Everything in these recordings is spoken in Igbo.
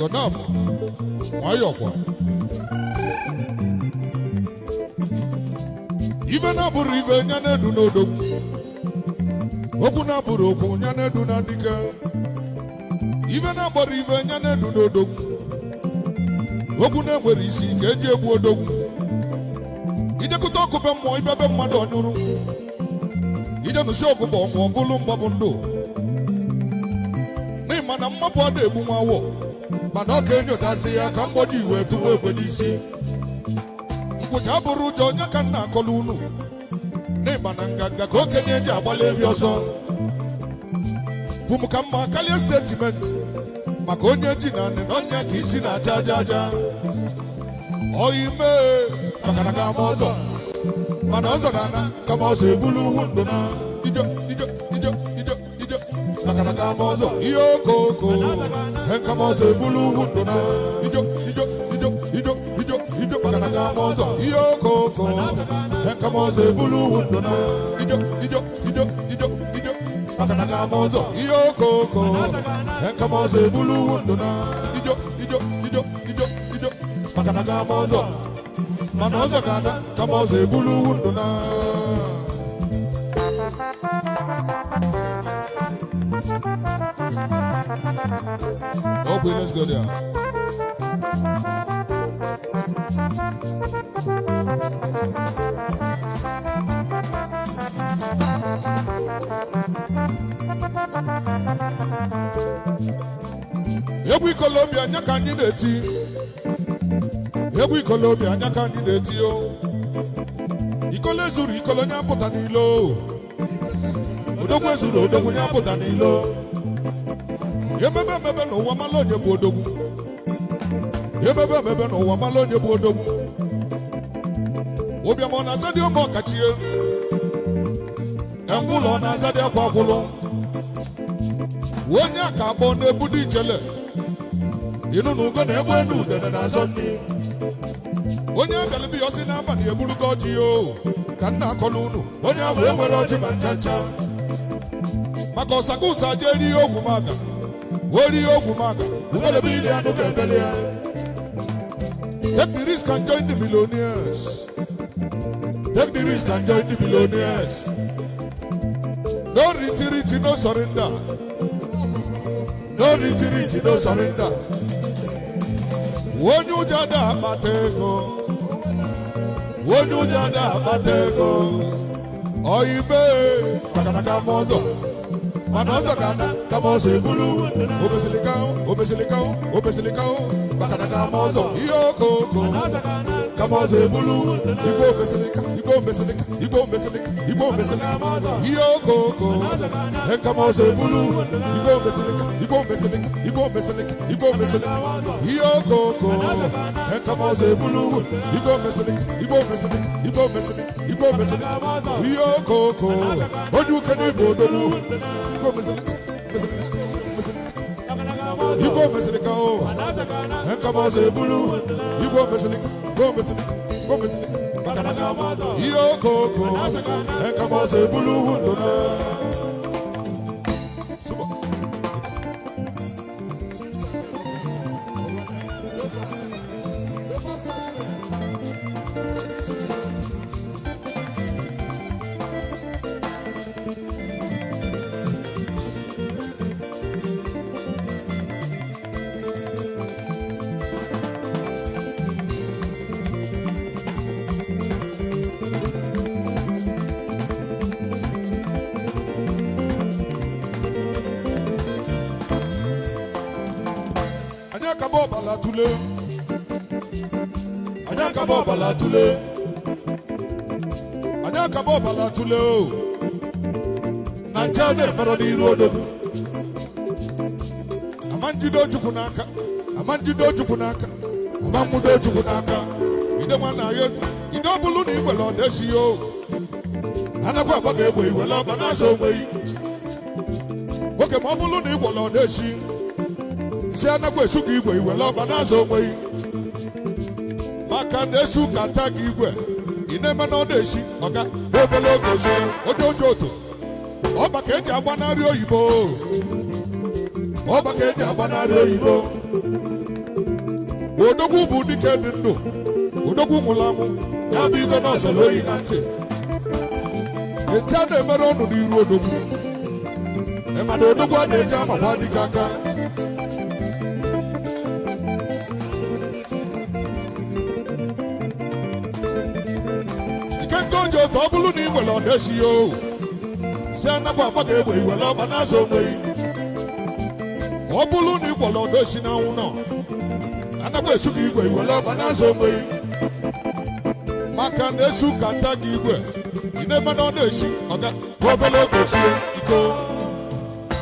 Ugonabụ nwayọkwa. Ibe na-abụrụ ibe nya na-edu n'odogwu. Okwu na-abụrụ okwu nya na-edu na dike. Ibe na-agbara ibe nya na-edu n'odogwu. Okwu na-enwere isi ka eji egbu odogwu. Ijekụta ọkụ be mmụọ ibe be mmadụ ọnyụrụ. Ije nụsị ọgụ bụ ọmụọ bụlụ mgbabụ ndụ. N'ịma na mmapụ ada egbu nwa awọ, mana ọ ka enyotasị ya ka mgbọji iwe tụwa egbe n'isi. Ngwụcha bụrụ ụjọ onye ka nna akọlụ unu. N'ịma na nganga ka okenye ji agbalị ebi ọsọ. Fum ka mma karịa statement maka onye ji na anị na ọnya ka isi na-acha aja aja. Ọyime maka na ka ama ọzọ, mana ọzọ ga-ana kama ọzọ ebulu uwu ndụ na ijo ijo ijo ijo ijo maka na ka ama ọzọ ihe okoko kama ọzọ ebulu uwu ndụ na ijo ijo ijo ijo ijo ijo maka na ka ama ọzọ ihe okoko kama ọzọ ebulu uwu ndụ na ijo ijo ijo ijo ijo maka na ka ama ọzọ ihe okoko kama ọzọ ebulu uwu ndụ na ijo ijo ijo ijo ijo maka na ka ama ọzọ mana ọzọ ga-ana kama ọzọ ebulu uwu ndụ na. Okay, let's go there. Egwu ikolobịa anya ka anyị na-eti. Egwu ikolobịa anya ka anyị na-eti o. Ikolo ezuru ikolo nya pụta n'ilo. Odogwu ezuru odogwu nya pụta n'ilo. Emebe emebe n'ụwa mala onye bụ odogwu. Emebe emebe n'ụwa mala onye bụ odogwu. Obiam ọ na-aza dị ụmụ ọkachie. Engwụlọ ọ na-aza dị akwa akwụlụ. Onye a ka akpọ na-ebudo ichele. Ịnụ na ugo na-egbu enu udene na-azọ nri. Onye abịalịbị ya ọsị n'abalị eburugo ọjị o ka nna akọlụ unu onye ahụ enwere ọjị ma ncha ncha. Maka ọsaka ụsa jee rie ogwu maga wee rie ogwu maga umelebe ili anụ ga-ebeli ya. Take the risk and join the millionaires. Take the risk and join the billionaires. No retreat, no surrender. No retreat, no surrender. Onye ụjọ ada akpata ego. Onye ụjọ ada akpata ego. Ọyịbe maka na ka ama ọzọ. Mana ọzọ ga-ana kama ọzọ ebulu. Obesilika obesilika obesilika maka na ka ama ọzọ ihe okoko kama ọzọ ebulu. Igwe obesilika igwe obesilika igwe obesilika igwe obesilika ihe okoko kama ọzọ ebulu. Igwe obesilika igwe obesilika igwe obesilika igwe obesilika ihe okoko kama ọzọ ebulu. Igwe obesilika igwe obesilika igwe obesilika igwe obesilika ihe okoko onye uke n'igwe odogwu igwe obesilika obesilika obesilika igwe obesilika o kama ọzọ ebulu igwe obesilika igwe obesilika igwe obesilika maka na ihe okoko kama ọzọ ebulu ndụ na. Suba. Anyị akaba ọbala tule. Anyị akaba ọbala tule. Anyị akaba ọbala tule o na nche a na-emerọ n'iru odogwu. Ama njide Ojukwu n'aka, ama njide Ojukwu n'aka, ama nwudo Ojukwu n'aka. Ide nwa na ya ide ọ bụlụ na iwere ọdesi ya o anakwa agba ga egbe iwere ọba na-azọ onwe yi nwoke ma ọ bụlụ na iwere ọdesi si anakwa esu gị igwe iwere ọba na-azọ onwe yi maka na esu ka ta gị igwe ị na-eme na ọ na-esi ọga obere oge osie oje oje oto ọba ka eji agbanarị oyibo, ọba ka eji agbanarị oyibo. Odogwu bụ dike dị ndụ, odogwu nwụrụ anwụ, ya bụ ibe nọọsụ oyi na ntị. Nche a na-emere ọnụ n'iru odogwu. Ịmana odogwu a na-eji amakwa dike aka. Ike nke oji otu ọ bụrụ na ị nwere ọdesi ya o si anakwa agba ka egbe iwere ọba n'azụ onwe gị. Ọ bụrụ na ị gwọrọ ọdesi n'anwụ nọ anakwa esu gị igwe iwere ọba n'azụ onwe gị. Maka na esu ka nta gị igwe ị na-eme na ọ na-esi ọga ka obere oge sie iko.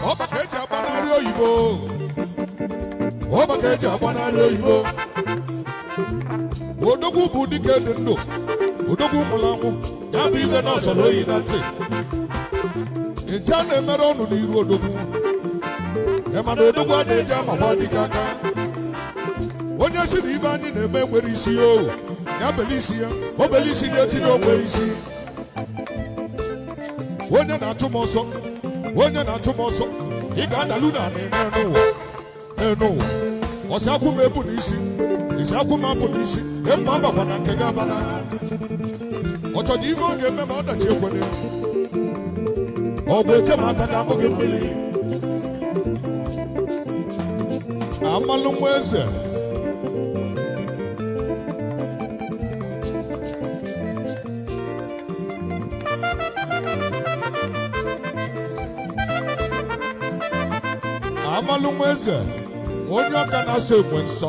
Ọ maka eji agbanarị oyibo, ọ maka eji agbanarị oyibo. Odogwu bụ dike dị ndụ, odogwu nwụrụ anwụ, ya bụ igwe nọọsụ oyi na ntị. Nche a na-emere ọnụ n'iru odogwu. Ịmana odogwu a na-eji amakwa dike aka. Onye si na ibe anyị na-eme nwere isi o ya bele isi ya, o bele isi ya etinye onwe isi. Onye na-achụ m ọsọ, onye na-achụ m ọsọ, ị ga-adalu na n'enu ụwa, n'enu ụwa. Ọsị akwụ m ebu n'isi, isi akwụ m abụ n'isi, emma agbakwa na nke gị abana. Ọ chọrọ ibe ọ ga-eme ma ọdachi ekwene. Ọ bụ eche m ata ka amụ gị mmiri. Amalụ nwa eze. Amalụ nwa eze, onye ọka na-asọ ekwe nsọ.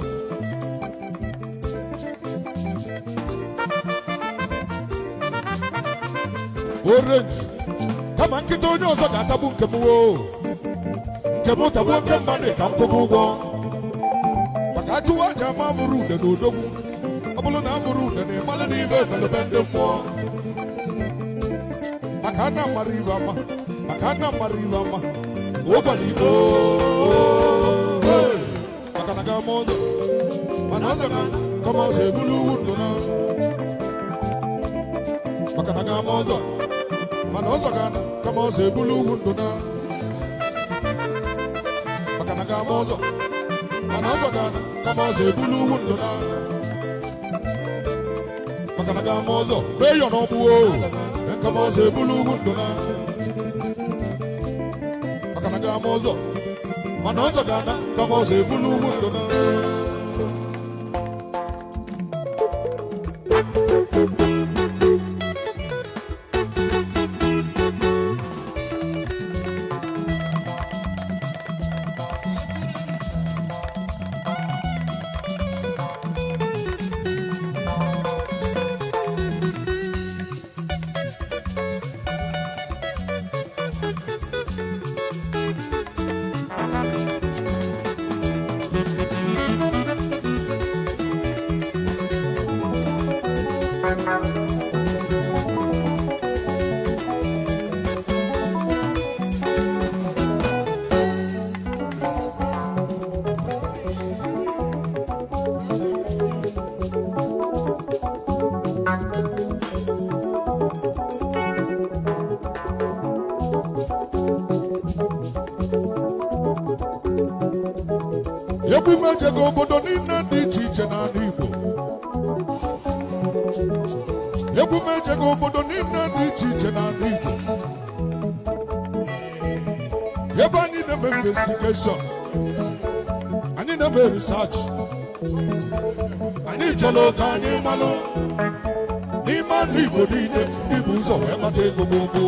Orange kama nkịta onye ọzọ ga-atagbu nke m woo, nke m tagbuo nke mmadụ ka m kwụba ụgwọ. Maka achụwa aja ama abụrụ ude na odogwu. Ọ bụrụ na abụrụ ude na ịmalụ na ibe ebelebe ndị mmụọ. Maka ana mara ibe ama, maka ana mara ibe ama, ụgbala igbo. Maka na gama ọzọ, mana ọzọ ka kama ọzọ ebulu uwu ndụ na. Maka na gama ọzọ, mana ọzọ ga na kama ọzọ ebulu ugwu ndụ na. Maka na gama ọzọ, mana ọzọ ga na kama ọzọ ebulu ugwu ndụ na. Maka na gama ọzọ meyọ n'ọgbụ o kama ọzọ ebulu ugwu ndụ na. Maka na gama ọzọ, mana ọzọ ga na kama ọzọ ebulu ugwu ndụ na. Egwu m ejego obodo niile dị iche iche n'ala Igbo. Egwu m ejego obodo niile dị iche iche n'ala Igbo. Ebe anyị na-eme investigation, anyị na-eme research, anyị chọrọ ka anyị malụ n'ime ala Igbo niile ndị bụ ụzọ wee kpata ego gbogbo.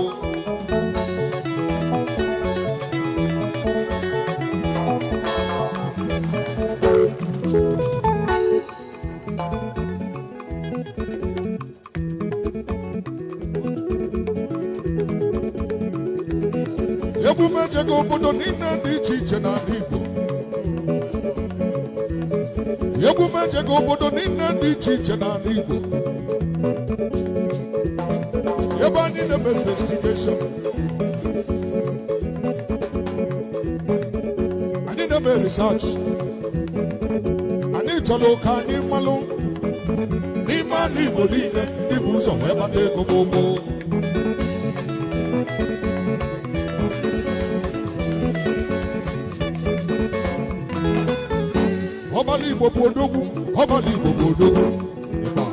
Egwu m ejego obodo niile dị iche iche n'ala Igbo. Egwu m ejego obodo niile dị iche iche n'ala Igbo. Ebe anyị na-eme investigation, anyị na-eme research, anyị chọrọ ka anyị malụ n'ime ala Igbo niile ndị bụ ụzọ wee kpata ego gbogbo. Ọbala Igbo bụ odogwu. Ọbala Igbo bụ odogwu. Ịba.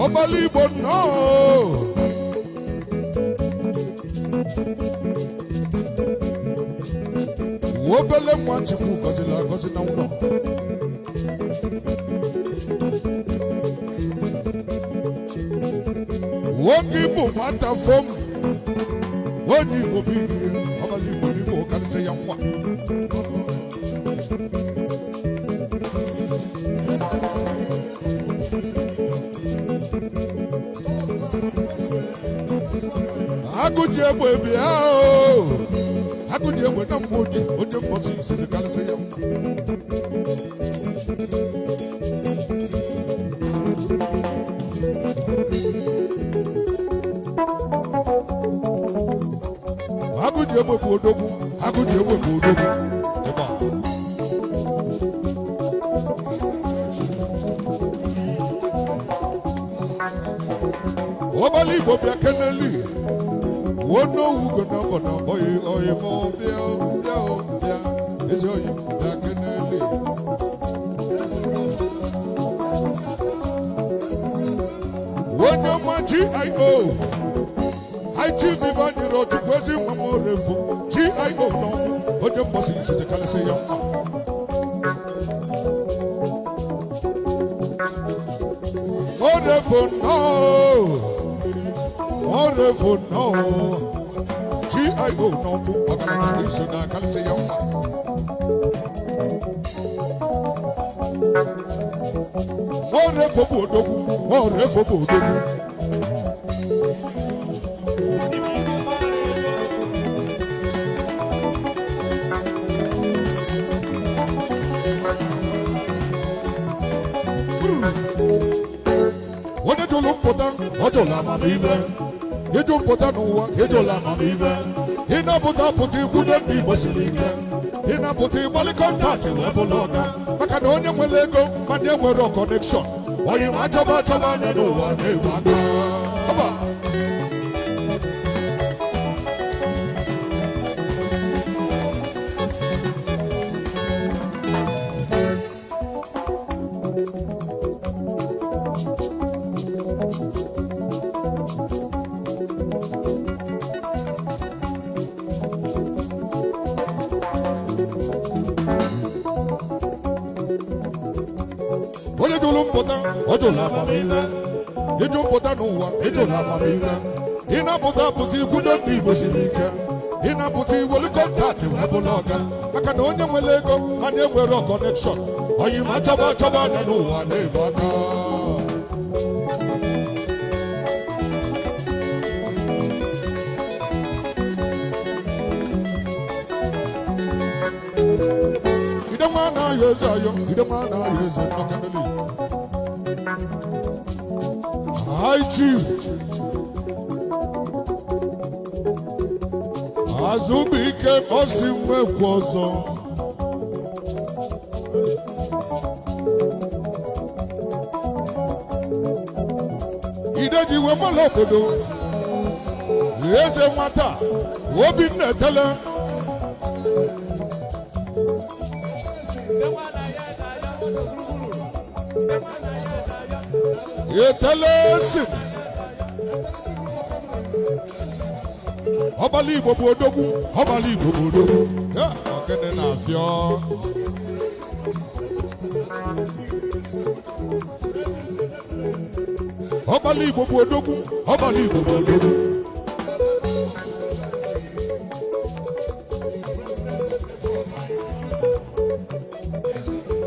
Ọbala Igbo nnọọ. Obele nwa Chukwu gọziri agọzi na ụlọ. Nwoke Igbo nwata fom, onye Igbo bụ ihe. Ọbala Igbo n'Igbo karịsịa ya nwa. Agụji egbe bịa o, agụji egbe na mgbe oge onye mbọsị izizi karịsịa ya mma. Agụji egbe bụ odogwu. Agụji egbe bụ odogwu. Ịgba. Ọbala Igbo bịa keneli wonowu gonogo na oyi oyi mụ bịa o, bịa o, bịa ezi oyi bịa keneli. Onye ọma GIO IT Vivanyere Ọchukwu ezi nwa m orefu GIO n'ọnwụ onye mgbasa izizi karịsị ya mma. Orefu nnọọ, orefu nnọọ, GIO n'ọnwụ ọgaranya n'iso na karịsị ya mma. Orefu bụ odogwu, orefu bụ odogwu. Onye jụrụ mpụta, ọ jụrụ amamihe. Ịjụ mpụta n'ụwa, ịjụrụ amamihe. Ịnapụta pụta ikwunye ndị Igbo siri ike. Ịnapụta ịgbalị kọntaktị wee bụla ọga, maka na onye nwere ego mana enwere kọnekshọn oyi ma achọba achọba anya n'ụwa na-ewu aka. Ọba. Onye jụrụ mpụta, ọ jụrụ amamihe. Ịjụ mpụta n'ụwa, ịjụrụ amamihe. Ịnapụta pụta ikwudo ndị Igbo siri ike. Ịnapụta iwelu kọntaktị wee bụla ọga, maka na onye nwere ego mana enwere kọnekshọn oyi ma chọba achọba anya n'ụwa na-ebu aka. Idemwa na-ayọ eze ayọ, idemwa na-ayọ eze nnọkọneli. High Chief Azubike osi nwekwu ọzọ. Ideji wee mala obodo eze nwata Obinna etele. Etele si ọbala Igbo bụ odogwu. Ọbala Igbo bụ odogwu. Ya, ogene na-afịọ. Ọbala Igbo bụ odogwu. Ọbala Igbo bụ odogwu.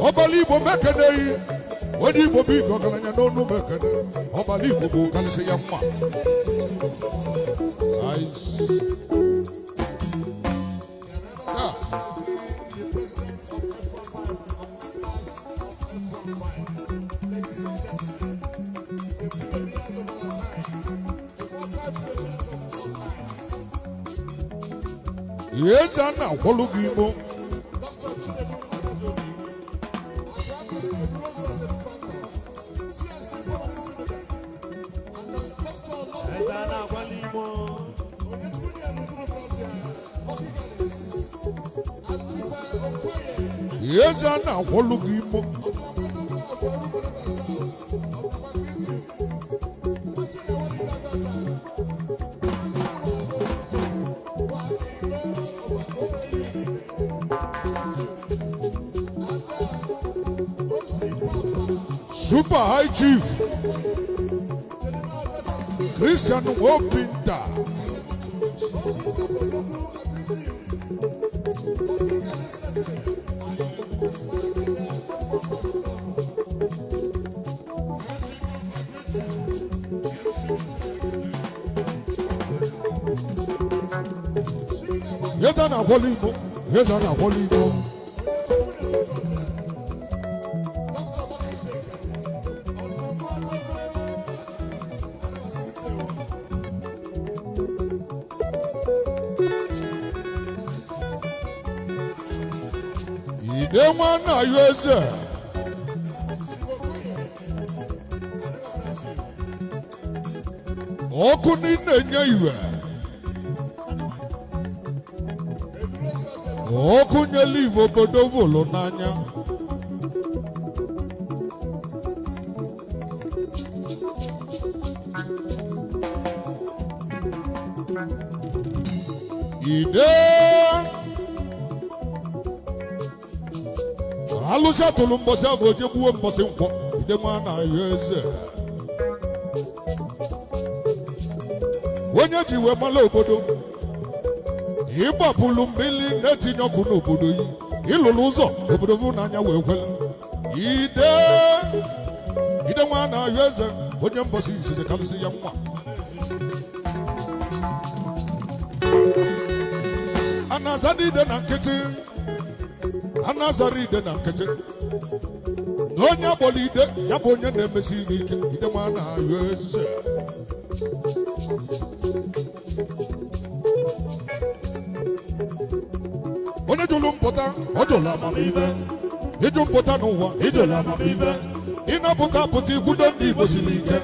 Ọbala Igbo mekeneghị onye Igbo bụ ige ọgaranya n'ọnụ mekene. Ọbala Igbo bụ kalịsị ya mma. Nice. Yeah. Eze a na-akwọlụ gị imo. a na-agwala Imo. Eze a na-akwọlụ gị imo. Super High Chief Christian Obinta. Eze a na-akwọlụ imo. Eze a na-akwọlụ imo. Ide nwa nna ya eze. Ọkụ niile enye iwe. Ọkụ nyela iwe obodo vụlụ n'anya. Ide alụsị atụrụ mbọsị ahụ oje gbuo mbọsị nkwọ. Ide nwa na ya eze. Onye ji wee mara obodo ịgbapụlụ mmiri na-etinye ọkụ n'obodo yi ịlụlụ ụzọ obodo bụ n'anya wee kwere. Ide ide nwa na ya eze onye mbọsị izizi karịsị ya nwa. A na-aza ide na nkịtị, a na-azara ide na nkịtị na onye agbọrọ ide ya bụ onye na-emesi ihe ike. Ide nwa na ya eze. Onye jụrụ mpụta ọ jụrụ amamife. Ịjụ mpụta n'ụwa Ịjụla amamife. Ịnapụta apụta ikwudo ndị Igbo siri ike.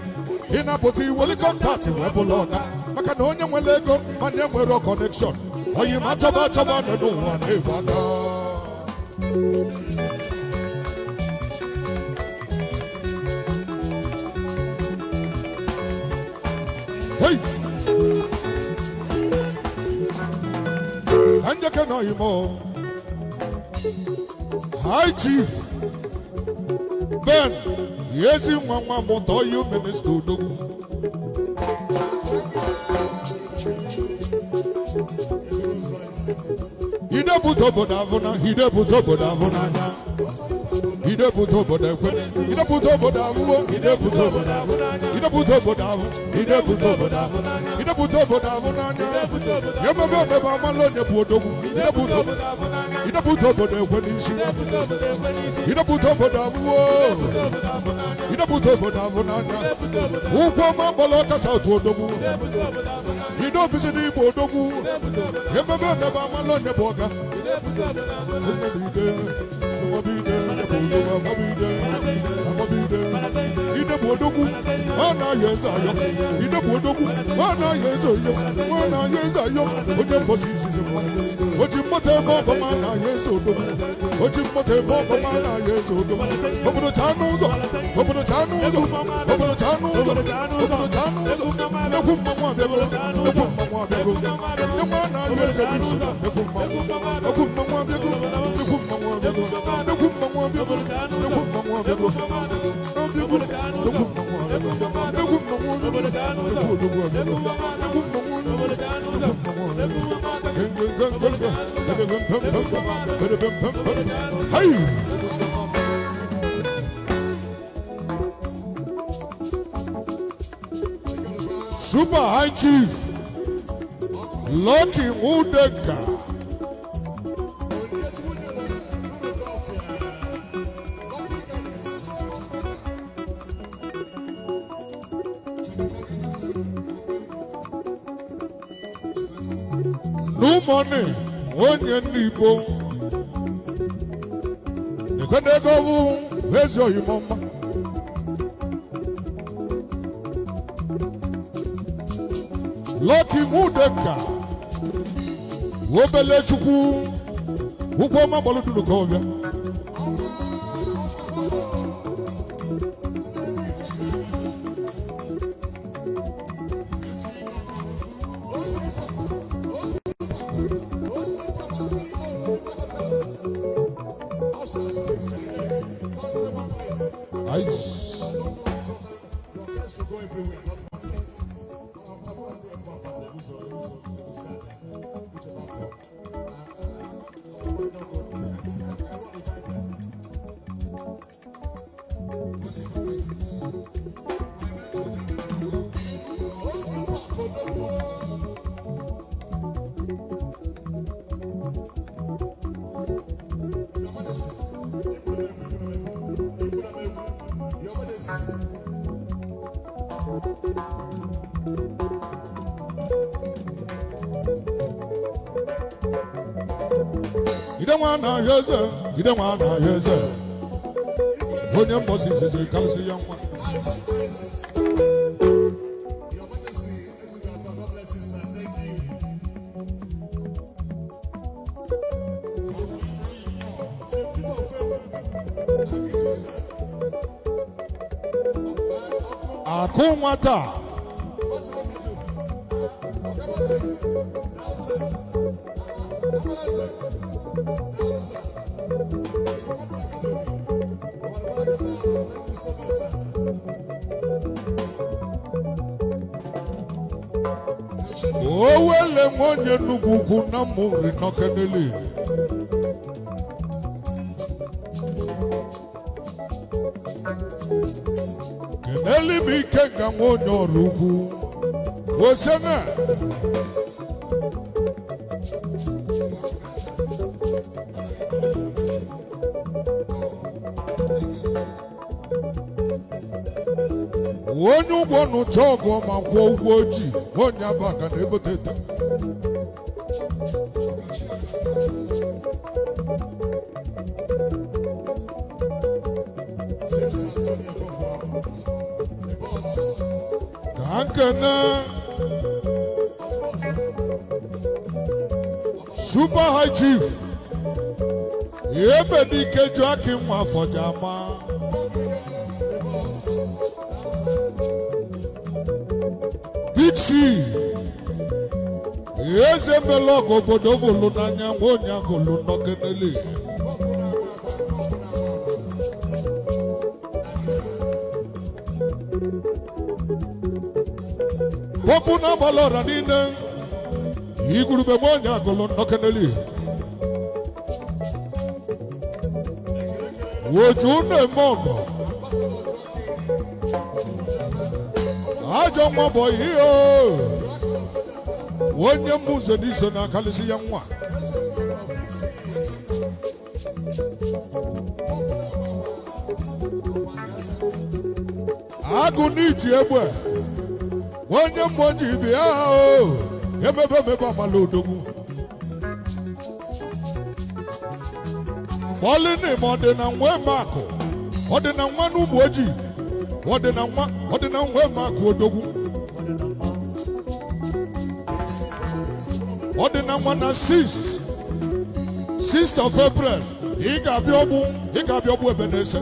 Ịnapụta iweli kọntaktị wee bụla ọga maka na onye nwere ego mana enwere kọnekshọn oyi ma chọba achọba nọ n'ụwa na-ebu aka. Hey! Ka njeke nọ imo. High Chief Ben Yezi nwa nwa mụta oyi minista odogwu. Idebute obodo avụna, idebute obodo avụ n'anya. Idebute obodo ekwene, idebute obodo avụwo, idebute obodo avụ, idebute obodo avụ, idebute obodo avụ, idebute obodo avụ n'anya. Emebe emebe amala onye bụ odogwu, idebute obodo, idebute obodo ekwe n'isi, idebute obodo avụwo, idebute obodo avụ n'anya. Ụkwụ ọma mkpọrọ ọka saụtụ odogwu, ide obisi n'igbo odogwu, emebe emebe amala onye bụ ọga. Idebụ odogwu, ọ na-ayọ eze ayọ. Idebụ odogwu, ọ na-ayọ eze oyo, ọ na-ayọ eze ayọ. Onye mbosi izizi mma. Oji mmoto eme ọgọ ma na-ayọ eze odogwu. Oji mmoto eme ọgọ ma na-ayọ eze odogwu. Obodo chaa n'ụzọ, obodo chaa n'ụzọ, obodo chaa n'ụzọ, obodo chaa n'ụzọ. Nnekwu mmanwụ abịago, nnekwu mmanwụ abịago. Nnekwu a na-ayọ eze n'izu, nnekwu mmanwụ. Nnekwu mmanwụ abịago, nnekwu mmanwụ abịago, nnekwu mmanwụ abịago, nnekwu mmanwụ abịago. Abịago, nnekwu mmanwụ abịago, nnekwu mmanwụ abịago, nnekwu odogwu abịago, nnekwu mmanwụ abịago, nnekwu mmanwụ abịago. Hey! Super High Chief Lucky Udeka. New money, onye ndị Igbo. Ekwenego bụ ezi oyimo mma. Lucky Mudeka, obele Chukwu, ụkwụ ọma gbalụ duru ka ọbịa. Ice. Ide nwa na eze, ide nwa na eze. Onye mbọsi izizi kalịsị ya nwa. Your Majesty, God bless you, sir. Thank you. Chief Peter Ofewu, I greet you, sir. Akụ nwata, Thank you so much, sir. owele nwa onye nnukwu ukwu na mmụri nọkeneli. Keneli m ike nga nwa onye ọrụ ukwu. Osene. Onye ụgwọ nụcha ọgụ ma kwụọ ụgwọ ojii, onye abaka na-eboteta. Chief Anthony Okonkwo, the boss. Ka nkene Super High Chief Ebedike Joakim Nwafọjama, Big C, Eze Melọgụ obodo bụlụ n'anya nwa onye agụlụ nọkenele. Pọpụ n'abalị ọra niile, igurube nwa onye agụlụ nọkenele. Woju na-eme ọgọ. Ajọ nwa bụ ihe o. Onye mmụzọ n'iso na-akalịsị ya nwa. Agụ n'iji egbe. Onye mmụọ ji bịa o. Emebe emebe amala odogwu. Bọlịnị ma ọ dị na nwa eme akụ. Ọ dị na nwa n'ụmụ ojii. Ọ dị na nwa, ọ dị na nwa eme akụ odogwu. Ọ dị na nwa na 6 6th of April, ị ga-abịa ọgbụ, ị ga-abịa ọgbụ ebe na-ese.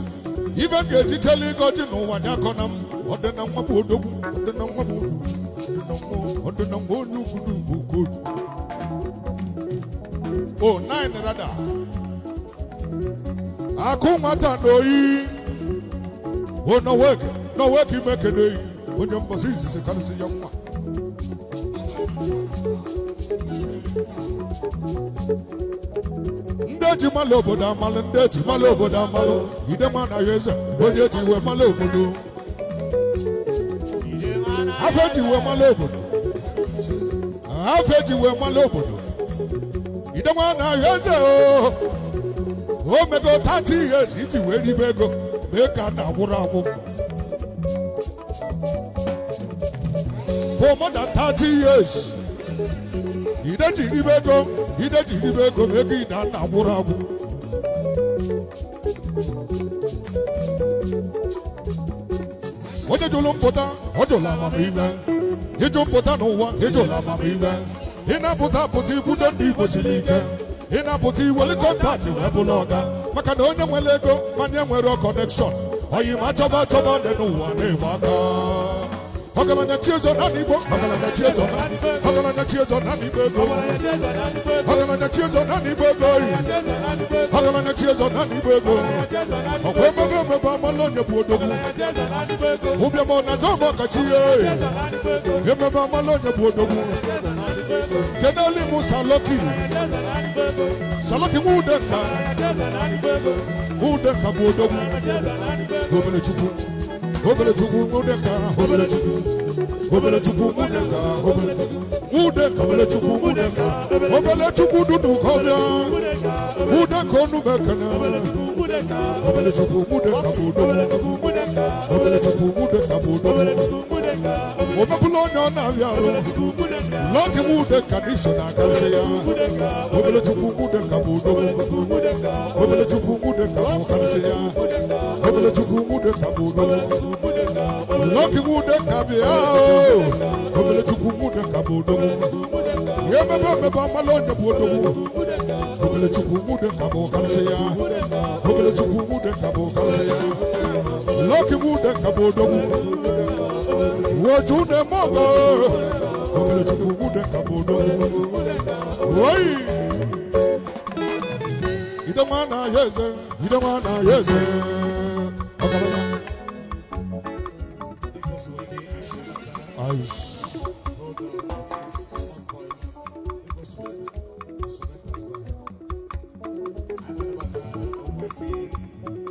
Ibe ga-ejitela ịgọji n'ụwa nye akọ na m. Ọ dị na nwa bụ odogwu, ọ dị na nwa bụ odogwu, ọ dị na nwa onye ukwu bụ kodu. O 9 rada. Akụ nwata na oyi. O nọweke, nọweke ime kene yi. Onye mbọsị izizi karịsị ya nwa. Ndị eji malụ obodo amalụ, ndị eji malụ obodo amalụ, ide ma na ya eze, onye eji iwe malụ obodo. Afọ eji iwe malụ obodo. Afọ eji iwe malụ obodo. Ide ma na ya eze o. O mego 30 years iji wee ribe ego mee ka a na-agwụrụ agwụ. For more than 30 years. Ide ji ribe ego, ide ji ribe ego ma ego ide a na-agwụrụ agwụ. Onye jụrụ mpụta, ọ jụrụ amamihe. Ịjụpụta n'ụwa ịjụla amamihe. Ịnapụta pụta ikwudo ndị Igbo siri ike. Ịnapụta iweli contact wee bụrụ ọga. Maka na onye nwere ego mana enwere connection. Oyi ma chọba chọba dị n'ụwa na-egbe aka. Ọgaranya Chiezọ na Igbo, ọgaranya Chiezọ na, ọgaranya Chiezọ na Igbo ego. Ọgaranya Chiezọ na Igbo ego. Ọgaranya Chiezọ na Igbo ego. Ọkwa emebe emebe amala onye bụ odogwu. Ụbịam ọ na-azọ m ọkachi ye. Emebe amala onye bụ odogwu. Keneli m Saloki. Saloki Nwudenka. Nwudenka bụ odogwu. Obere Chukwu. Obere Chukwu Nwudenka. Obere Chukwu. Obere Chukwu Nwudenka. Obere Nwudenka. Obere Chukwu Nwudenka. Obere Chukwu dudu kọbịa. Nwudenka onu mekene. Obere Chukwu Nwudenka bụ odogwu. Obere Chukwu Nwudenka bụ odogwu. Omebụla onye ọ na-arịa arụ. Lọkị Nwudenka n'iso na-akarịsị ya. Obere Chukwu Nwudenka bụ odogwu. Obere Chukwu Nwudenka bụ karịsị ya. Obere Chukwu Nwudenka bụ odogwu. Lọkị Nwudenka bịa o. Obere Chukwu Nwudenka bụ odogwu. Emebe emebe amala onye bụ odogwu. Obere Chukwu Nwudenka bụ karịsị ya. Obere Chukwu Nwudenka bụ karịsị ya. Lọkị Nwudenka bụ odogwu. Woju na-eme ọgọ. Obere Chukwu Nwudenka bụ odogwu. Oyi! Ide nwa na ya eze, ide nwa na ya eze. Ọgaranya. Ayi. Hold on, please, one voice. Because we select as well. Anabata Ogbuefi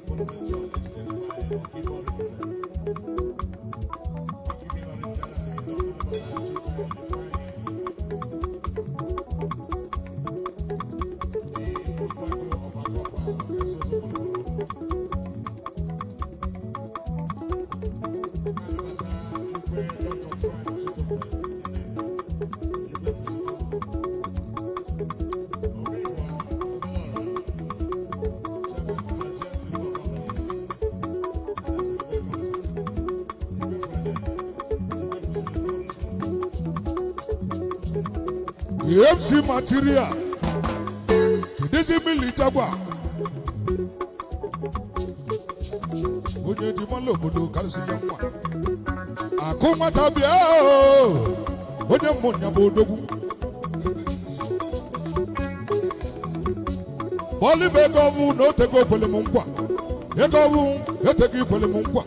Bonaventure Ejidekwa Ọkaikpe Oraifite. Ọkaikpe Oraifite na-asị gị anabata Chief Ifeanyi. The Ogbuagu of Akọkwa, Ezozo Gburugburu. Anabata Igwe Dr. Frank Chidokwe, Igwe Busuku. Omeiwa Omelora, Chairman Fragile Group of Companies. And that's a welcome, sir. Igwe Fragile, Igwe Busuku. MC material. Kedezi mmiri Jaguar. Onye ji mmanụ obodo karịsị ya nwa. Akụ nwata bịa o. Onye mmụnya bụ odogwu. Bọọlụ ego ọnwụ na otego okwele m nkwa. Ego ọnwụ etego ikwele m nkwa.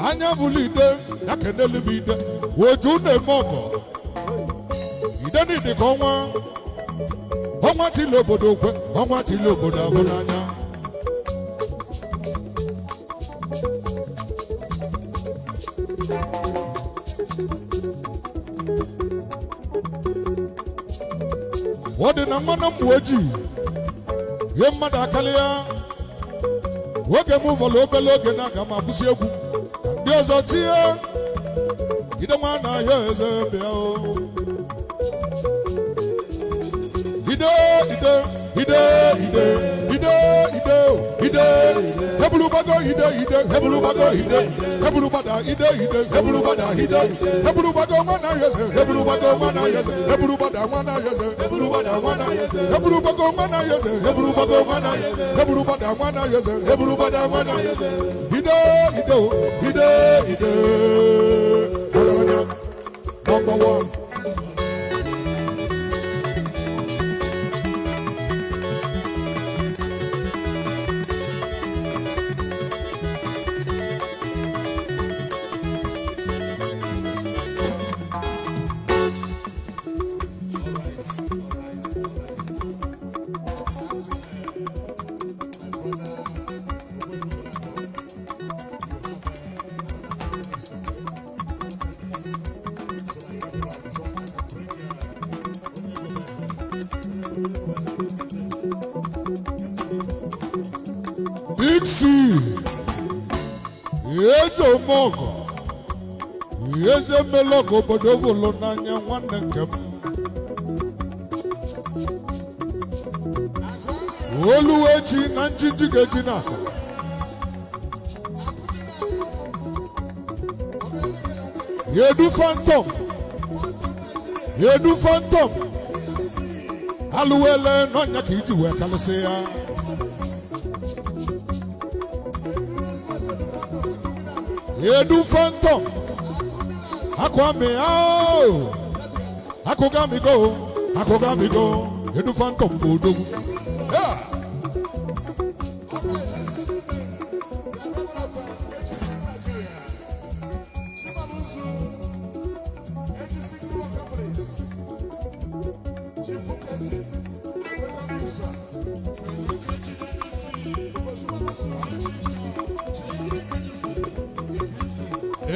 Anya bụlụ ide ya kenelu m ide. Oju na-eme ọgọ. Ide n'idi ka ọnwa. Ọnwa tili obodo kwe, ọnwa tili obodo ahụ n'anya. Ọ dị na mmanụ mmụ ojii ihe mmadụ akali ya. Oge m vọrọ obere oge na aga m akwụsị egwu ka ndị ọzọ tie ide nwa na ya eze bịa o. Ide ide ide ide ide ide o ide heburu gbago ide ide heburu gbago ide heburu gbada ide ide heburu gbada ide heburu gbago nwa na ya eze heburu gbago nwa na ya eze heburu gbada nwa na ya eze heburu gbada nwa na heburu gbago nwa na ya eze heburu gbago nwa na heburu gbada nwa na ya eze heburu gbada nwa na ide ide o ide ide ọgaranya number one. All right, all right, all right. Asking my brother, Ogbuefi Bonato, you have another 10 minutes to go. 10 minutes. So that you wrap it up before I can bring Onye Gomez. Onye Gomez, get ready. Big C, eze omeọgọ, eze mmelọgọ obodo bụlụ n'anya nwanne nke m. Oluwechi na njinji ga-eji n'aka. Yedu phantom. Yedu phantom. Alụwele n'ọnya ka iji wee kalụsị ya. Yedu phantom. Akwami ao. Akụgamigo. Akụgamigo. Yedu phantom bụ odogwu. Yeah.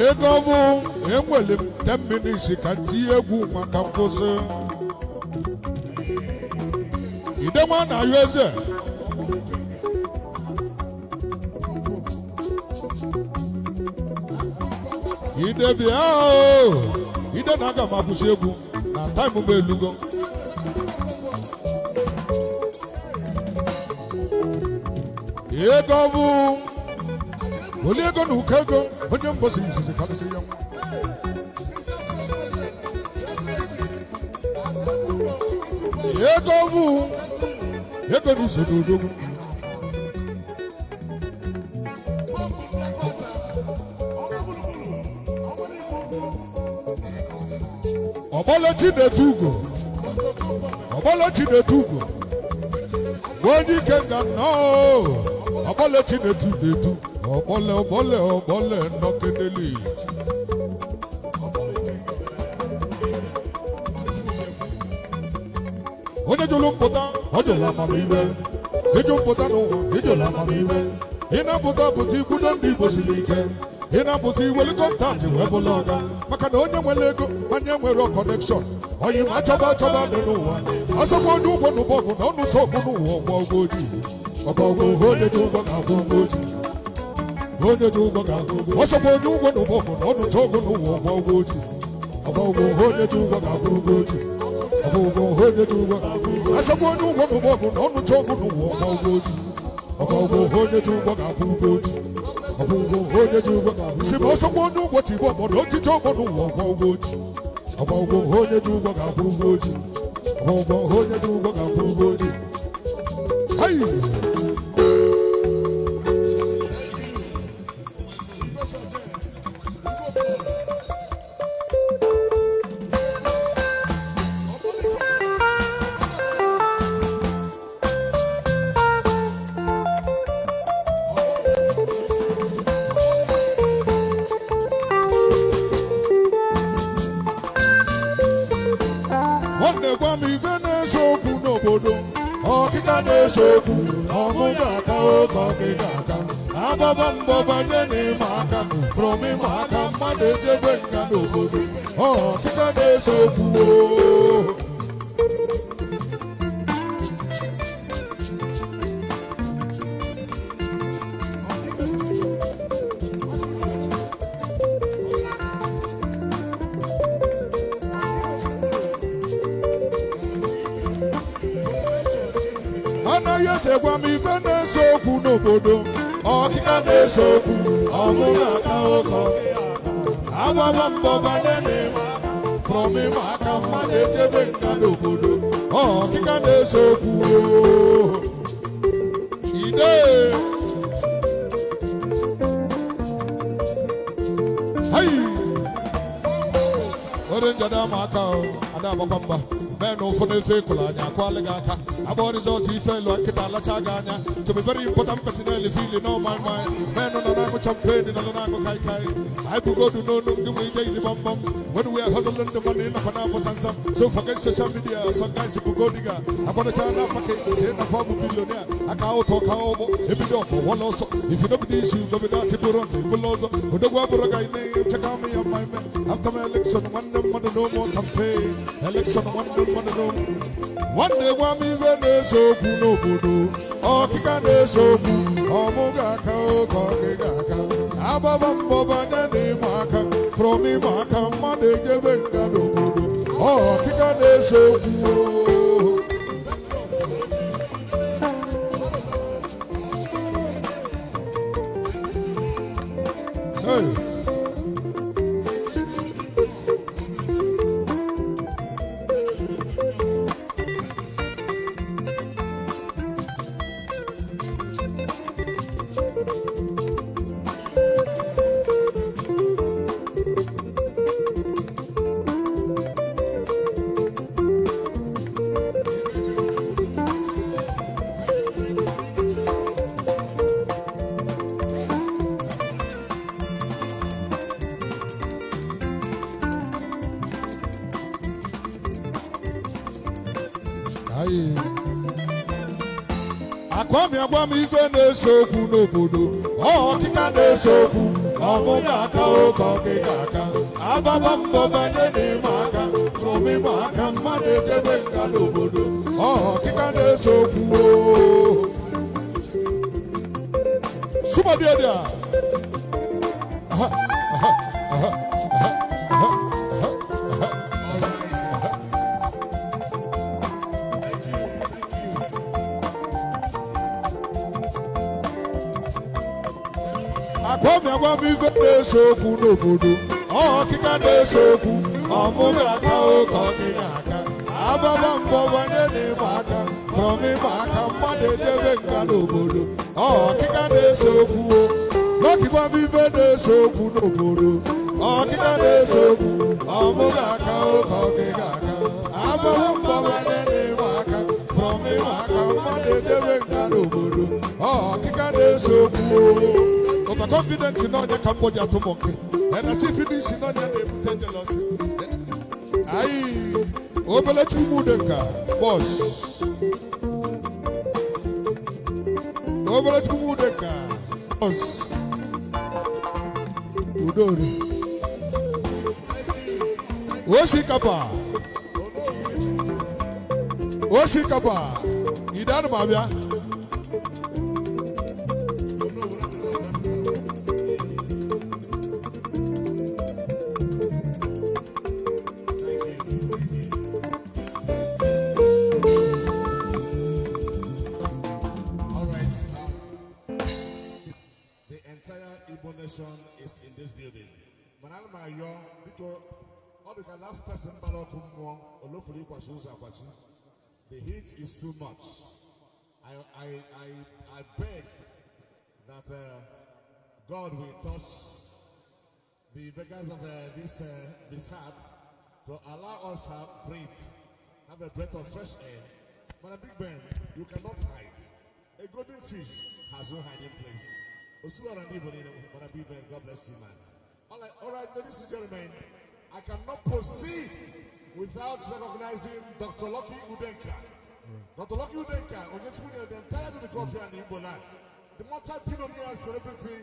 Ego bụ enwere m 10 minutes ka m tinye egwu maka nkwụsị. Idenwa na ayọ eze. Ide bịa o. Ide na aga m akwụsị egwu na time bụ elugo. Ego bụ oli ego na ụkọ ego onye mbosi izizi karịsị ya. Ego bụ ego na iso n'odogwu. Ọbọlachi na-etu ugo. Ọbọlachi na-etu ugo. Onye ike nga nnọọ. Ọbọlachi na-etu na-etu. Ọbọle ọbọle ọbọle nnọkedeli. Onye jụrụ mpụta, ọ jụrụ amamihe. Ịjụ mpụta n'ụwa, ịjụrụ amamihe. Ị na-apụta pụta ikwudo ndị Igbo siri ike. Ị na-apụta iweli contact wee bụla ọga. Maka na onye nwere ego, onye nwere connection. Oyi ma chọba chọba dị n'ụwa. Ọsọkwa onye ụgwọ n'ụbọgụ na ọnụ chọkụ n'ụwa ọgbọ ụgwọ ojii. Ọgbọ ụgwọ onye ji ụgwọ ga-akwụ ụgwọ ojii. Onye ji ụgwọ ga-akwụ ụgwọ. Ọsọkwa onye ụgwọ n'ụbọgụ na ọnụ chọkụ n'ụwa ọgbọ ụgwọ ojii. Ọgbọ ụgwọ onye ji ụgwọ ga-akwụ ụgwọ ojii. Ọgbọ ụgwọ onye ji ụgwọ. Asọkwa onye ụgwọ n'ụbọgụ na ọnụ chọkụ n'ụwa ọgbọ ụgwọ ojii. Ọgbọ ụgwọ onye ji ụgwọ ga-akwụ ụgwọ ojii. Ọgbọ ụgwọ onye ji ụgwọ ga-akwụ. Si ma ọsọkwa onye ụgwọ tigbo ọgbọdọ otiti ọgbọ n'ụwa ọgbọ ụgwọ ojii. Ọgbọ ụgwọ onye ji ụgwọ ga-akwụ ụgwọ ojii. Ọgbọ ụgwọ onye ji ụgwọ ga-akwụ ụgwọ ojii. Hai! Nwanne gwa m ibe na-ese okwu n'obodo. Ọkịka na-ese okwu, ọmụ ga-aka oge ọkịka aka. Agbaba mbọ banye n'ịma aka, from ịma aka mmadụ ejebe nga n'obodo. Ọkịka na-ese okwu ooo. Anaghị esekwa m ibe na-ese okwu n'obodo. Ọkịka na-ese okwu, ọmụ ga-aka ụkọ. Agbaba mbọ banye n'ịma, from ịma aka mmadụ ejebe nga n'obodo. Ọkịka na-ese okwu ooo. Ide. Hai! Onye njada ama aka o, ada agbakwa mgba. Men ụfọdụ efe ịkụrụ anya akwalị gị aka. Agba result ife elu nkịta alacha gị anya. To be very important personnel feel no my mind. Men nọ na-aṅụ champagne, nọ na-aṅụ kai kai. I bugodu n'onu ndị nwe ije yiri bam bam. When we are hustling the money na fana bụ sansam. So forget social media, some guys bugo diga. Agbadacha na pake, tie na fọbụ billionaire. Aka ụtọ ka ọgbọ, ebido ọkọ wọlọ ọsọ. If you no be this, you no be that, bụrụ nze, bụrụ ọzọ. Odogwu abụrụ ga ine, check out me on my man. After my election, nwanne mmadụ no more campaign. Election, nwanne mmadụ no. Nwanne gwa m ibe na-ese okwu n'obodo. Ọkịka na-ese okwu, ọmụ ga-aka oge ọkịka aka. Agbaba mbọ banye n'ịma aka, from ịma aka mmadụ ejebe nga n'obodo. Ọkịka na-ese okwu ooo. Hey. Aye. Akwami agwa m ife na-ese okwu n'obodo, ọ ọkịka na-ese okwu, ọmụ ga-aka oke ọkịka aka ababa mbọ banye n'ịma aka from ịma aka mmadụ ejebe nka n'obodo, ọ ọkịka na-ese okwu oo. Sụgbọdịdịa. Aha, aha, aha, aha, aha, aha, aha. Thank you, thank you. Akwami agwa m ife na-ese okwu n'obodo, ọ ọkịka na-ese okwu, ọmụ ga-aka oke ọkịka aka ababa mbọ banye n'ịma aka from ịma aka mmadụ ejebe nka n'obodo, ọ ọkịka na-ese okwu o. Lọkịgwa m ife na-ese okwu n'obodo, ọkịka na-ese okwu, ọmụ ga-aka oke ọkịka aka ababa mbọ banye n'ịma aka from ịma aka mmadụ ejebe nka n'obodo, ọ ọkịka na-ese okwu o. Overconfident n'ọnya ka mgbọji atụ m nke and as if finish n'ọnya na-ebute jealousy. Ayi obele chukwu dị nka boss, obele chukwu dị nka boss, udori osikapa, osikapa idanụ ma bịa. Thank you, thank you. All right. The entire Igbo nation is in this building. Mana ana m ayọ, biko, ọ dị ka last person gbara ọkụ mmụọ olofuru ịkwachi ụzọ akwachi. The heat is too much. I beg that God will touch the beggars of this mishap to allow us have breathe, have a breath of fresh air. But Big Ben, you cannot hide. A golden fish has no hiding place. Osuara Ndibo niile, Mana Big Ben, God bless you, man. All right, ladies and gentlemen, I cannot proceed without recognizing Dr. Lucky Udenka. Dr. Lucky Udenka, Onyechukwunye, the entire of the coffee and the Igbo land. The multi-billionaire celebrity,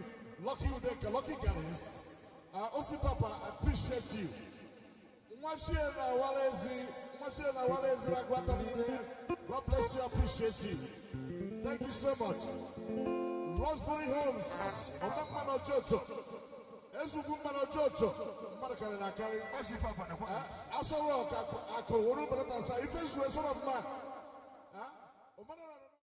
Lucky Udenka, Lucky Gallins. Osi Papa, I appreciate you. Nwachie na Walezi, Nwachie na Walezi na Gwata niile. God bless you, I appreciate you. Thank you so much. Roseberry Homes, Ọmọ Ojoto, Ezugwu mmanụ Ojoto, mmadụ karịrị akarị. Aso Rock, akụ wuru mmadụ sa ife zuo son of man.